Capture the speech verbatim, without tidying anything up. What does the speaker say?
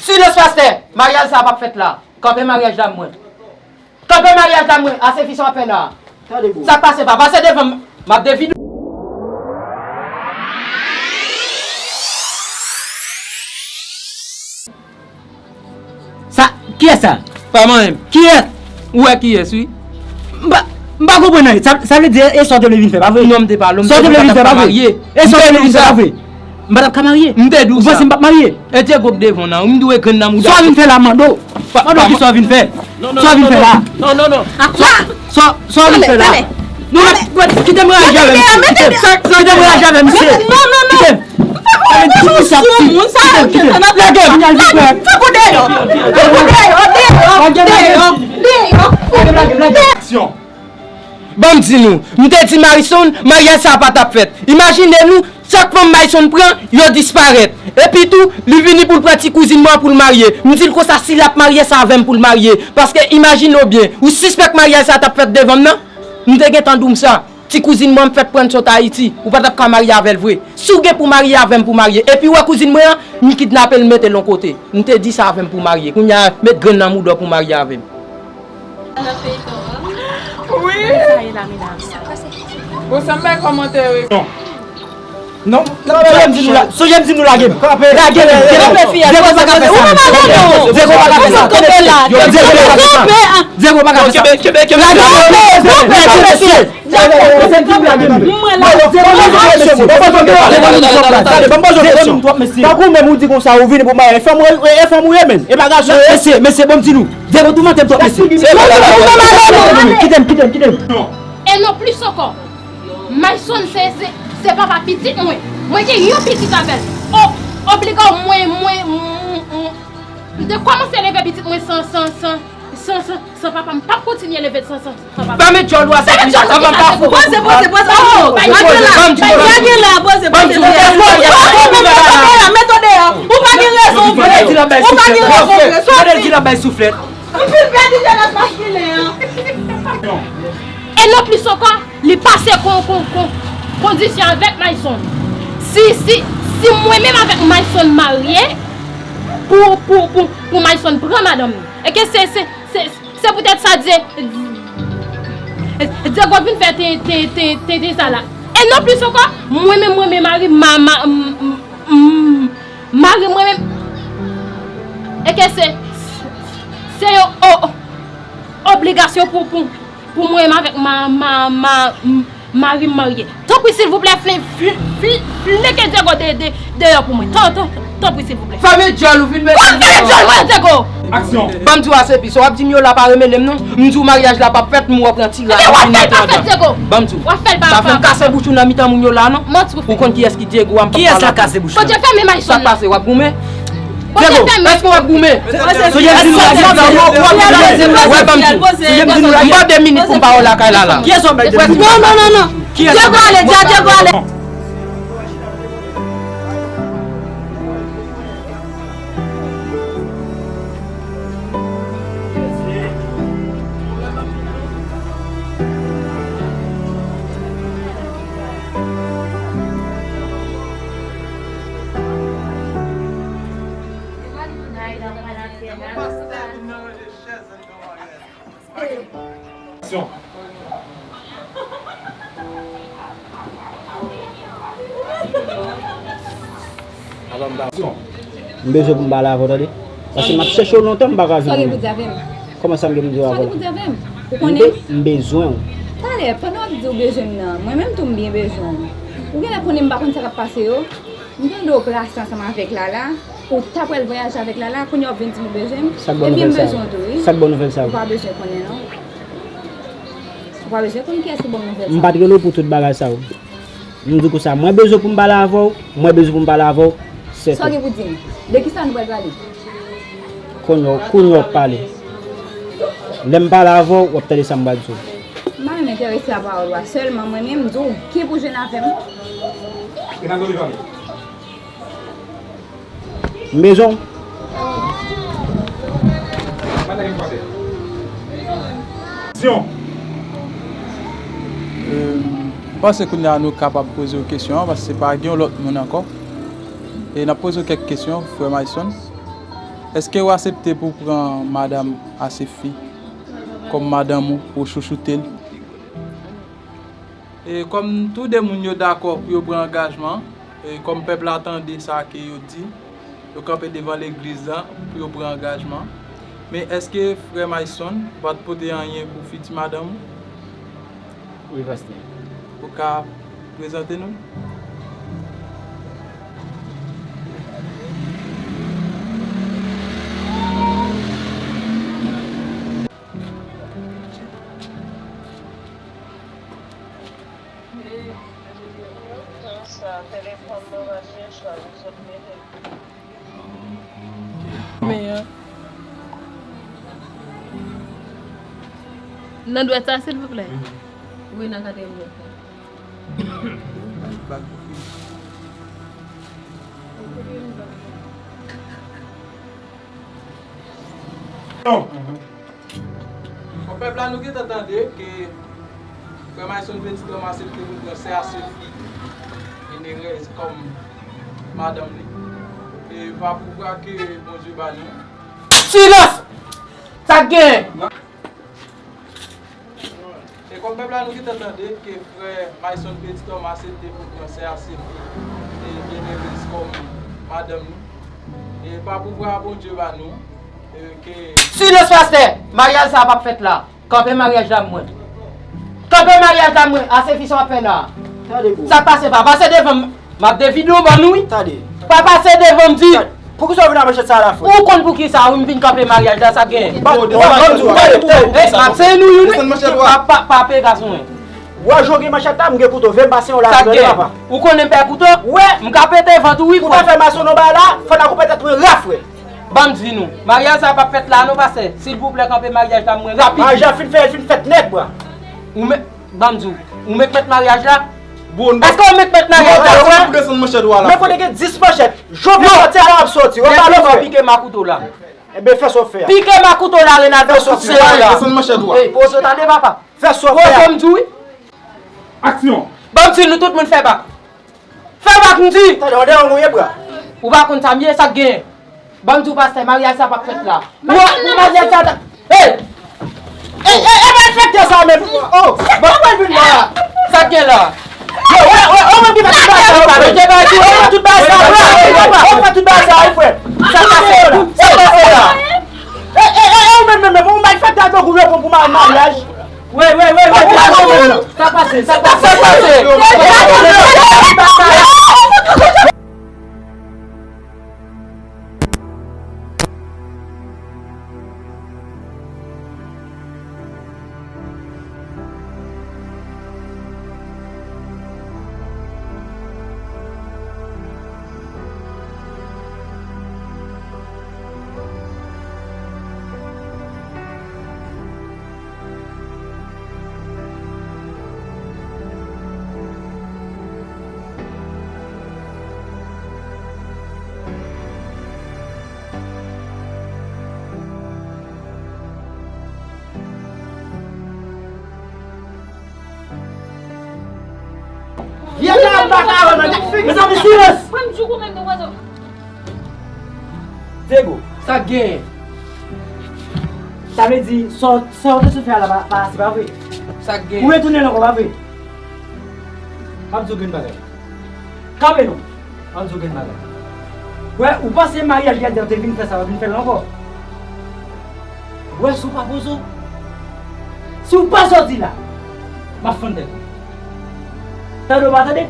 Silans pastè! Maryaj sa p ap fèt la. Kanpe maryaj la mwen. Kanpe maryaj la mwen. Ase fi sa w ap fè la. Sa k pase pa pase devan m. M ap devide w. Sa, kiyès sa? Pa mwen menm. Kiyès? Ou wè kiyès, wi. M pa, m pa konprann anyen. Sa, sa vle di, e sa w te vle vin fè, pa vre? Non, m te pa, non, m te di w m pa t ap ka marye. E sa w te vle vin fè, pa vre? M pa t ap ka marye? M te di w sa. Ou panse m p ap marye? E Diego k devan w nan, wi, m di w e grenn nan mouda. Sa w vin fè la, mande w? Mande w kisa w vin fè? Sa w vin fè la? Non, non, non. Sa, sa, sa w vin fè la? Non, kite m reyaji avè misye. Kite m reyaji avè misye. Non, non, non. Kite m. Kite m, kite m. Lage m. Fè kou deyò. Fè kou deyò. Deyò, deyò, deyò. Aksyon. Ban m di nou, m te di Mayson, maryaj sa a pa t ap fèt. Imajine nou, chak fanm Mayson pran, yo disparèt. Epi tou, li vini pou l pran ti kouzin mwen an pou l marye. M di l konsa, si l ap marye, se avè m pou l marye. Paske imajine w byen, ou sispèk maryaj sa a t ap fèt devan m nan? M te gentan di w m sa. Ti kouzin mwen an fèk pran sot Ayiti. Ou pa t ap ka marye avè l vre. Si w gen pou w marye avè m, pou w marye. Epi w wè kouzin mwen an, m kidnape l, m mete l yon kote. M te di se avè m pou w marye. Kounye a, met grenn nan mouda w pou w marye avè m. Wi. Bon, sa m bay kòmantè, wi. Non. Non, non, sonje m di nou la, sonje m di nou lage m. Lage m. Diego pa ka fè sa. Diego pa ka fè sa. Diego pa ka fè sa. Diego pa ka fè sa. Lage m. Lage m. Tankou menm ou di konsa, ou vini pou maryaj. E fanm ou ye, e fanm ou ye menm. E pa gason ou ye. Mesye, mesye, bon, m di nou. Diego toumante m twòp, mesye. Kite m, kite m, kite m. E non plis ankò. Mayson se, se, se papa pitit mwen. Mwen gen yon pitit avè l. O, obliga w mwen, mwen, m, m, m te kòmanse leve pitit mwen san, san, san, san, san, san papa. M p ap kontinye leve l san, san, san papa. Pa met djòl ou a sa, sa va pa fou. Poze, poze, poze, poze. Oh, pa gen la, poze, poze, poze. Mete w deyò. Ou pa gen rezon vre. Ou pa gen rezon vre. Soti. Anpil pèdi jenès maskilen an. E non plis ankò, li pase kon, kon, kon, kondisyon avèk Mayson. Si, si, si mwen menm avèk Mayson marye, pou, pou, pou, pou Mayson pran madanm li. E ke se, se, se, se poutèt sa Dye, Diego vin fè te, te, te, te, te sa la. E non plis ankò, mwen menm, mwen menm mari, ma, ma, m, m, m, mari mwen menm. E ke se, se yon o, obligasyon pou, pou, pou mwen menm avèk ma, ma, ma, m, mari m marye. Tanpri, silvouplè, fle, fle, fle, fleke Diego de, de, deyò pou mwen. Tan, tan, tanpri, silvouplè. Fèmen djòl ou vin mete m deyò. Fèmen djòl mwen, Diego! Aksyon. Ban m di w ase pi. Sa w ap di m yo la pa renmen m non. M di w maryaj la p ap fèt, m wè w pran ti rad. Ebyen, w ap fè l pa fèt, Diego. Ban m di w. W ap fè l pa fèt. Sa fè m kase bouch ou nan mitan moun yo la non. Ou konn kiyès ki Diego a, m p ap pale avè w. Kiyès la kase bouch la? Bondye fèmen Mayson. Sa k pase, w ap goumen? Diego, èske w ap goumen? Sonje m di nou lage m. Wè, ban m di w. Sonje m di nou lage m. M ba w de minit pou m pa wè w lakay la la. Kiyès w ap bay de minit? Non, non, non, non. Kiyès w ap bay? Diego ale, Diego ale. Aksyon. M bezwen pou m pale avè w, tande. Paske m ap chèche w lontan, m pa ka jwenn ou. Sa w gen pou di avè m? Kòman sa m gen pou di avè w? Sa w gen pou di avè m? Ou konnen? M be-, m bezwen w. Talè, pandan w ap di w bezwen m nan, mwen menm tou m byen bezwen w. Ou genlè konnen m pa konn sa k ap pase yo. M tande w plase ansanm avèk Lala. Ou ta pral vwayaje avèk Lala, kounye a w ap vin di m ou bezwen m. Epi m bezwen w tou, wi. Sa k bon nouvèl sa yo? Ou pa bezwen konnen, non. Ou pa bezwen konn kiyès ki ban m nouvèl sa. M pa t rele w pou tout bagay sa yo. M di w konsa, mwen bezwen pou m pale avè w, mwen bezwen pou m pale avè w, sèten. Sa w gen pou di m? De kisa nou pral pale? Kounye a, kounye a w ap pale. Lè m pale avè w, w ap tande sa m pral di w. M pa menm enterese a pawòl ou a, sèlman mwen menm, m di w, gen pou jwenn avè m. M bezwen w. Aksyon. Euh, m panse kounye a nou kapab poze w kesyon an, paske pa gen yon lòt moun ankò. E n ap poze w kèk kesyon, frè Mayson. Èske w aksepte pou w pran madanm Asefi kòm madanm ou, pou w chouchoute l? E kòm tou de moun yo dakò pou yo pran angajman, e kòm pèp la tande sa ke yo di, yo kanpe devan legliz la pou yo pran angajman. Men èske frè Mayson pa t pote anyen pou fiti madanm ou? Wi, pastè. Ou ka prezante nou? Sa, telefòn mwen mache, chwazi sot mete. Men, nan dwèt sa, silvouplè. Wi, nan katriyèm dwèt la. Bon, pèp la, nou gentan tande ke frè Mayson Petit Homme aksepte pou l pran sè Asefi Generez kòm madanm li. E pa pouvwa ke Bondye ba nou. Silans! Sa k gen? E kòm pèp la, nou gentan tande ke frè Mayson Petit Homme aksepte pou l pran sè Asefi e Generez kòm madanm li. E pa pouvwa Bondye ba nou, e ke... Silans, pastè! Maryaj sa p ap fèt la. Kanpe maryaj la mwen. Kanpe maryaj la mwen. Asefi, sa w ap fè la? Tande, bro. Sa k pase, pa pase devan m. M ap devide w ban nou, wi. Tande. Pa pase devan m di. Tande. Poukisa w vin ak manchèt sa a la, frè? Ou konn poukisa, wi, m vin kanpe maryaj la, sa k gen? Bon, bon, bon, tande, tande. Ey, m ap seye nou youn, wi. Desann manchèt ou a. Pa, pa, pa peye gason, wi. Wè, jan w gen manchèt la, m gen kouto. Vin pase yon la, sa k gen? Papa. Ou konnen m pè kouto? Wi. M ka pete vant ou, wi, frè. Pou ta fè mason non ba la, fò ta koupe tèt mwen ra, frè. Ban m di nou, maryaj sa p ap fèt la non, pastè. Silvouplè, kanpe maryaj la mwen rapid. Maryaj la fin fè, fin fèt nèt, bra. Ou met, ban m di w, ou met mèt maryaj la? Bon, èske ou met mèt maryaj la, wè? Pou desann manchèt ou a la. Men kote gen dis manchèt. Jovè sòti a la, w ap sòti. Wè, pa lè frè. Pike makouto la. Enben, fè sa w fè a. Pike makouto la, Renaldo, sòti se la. Desann manchèt ou a. Ey, poze w tande, papa. Fè sa w fè a. Poze m di w, wi. Aksyon. Ban m di nou tout moun fè bak. Fè bak m di! Tande, w dèyè w ye, bra. Ou pa konn sa m ye, sa k genyen? Ban m di w, pastè, maryaj sa p ap fèt la. Ou wè, pou maryaj sa ta... Hey! E, e, e, malfektè sa menm. Oh, bon, mwen vin la. Sa k gen la? Yo, wè, wè, wè, mwen ki fè tout bagay sa, wè. Mwen fè tout bagay sa, wè. Mwen fè tout bagay sa, wi, frè. Sa k pase la? Sa k pase la? E, e, e, e, ou menm, menm, menm, ou malfektè tankou yo pran pou ma-, maryaj. Wi, wi, wi, wi, wi, wi. Sa pase, sa pase, sa pase. Vye ka m pa ka wè nan tèt figi. Mezanmi, silans! Diego, sa k genyen? Sa vle di, sa w, sa w te sot fè a la pa, pa ase, pa vre? Sa k genyen? Ou retounen l ankò, pa vre? M ap di w grenn bagay. Kanpe non. M ap di w grenn bagay. Wè, ou panse maryaj Yadian te vin fè sa, w ap vin fè l ankò? Wè, si w pa poze w, si w pa sòti la, m ap fann tèt ou. Tande w pa tande?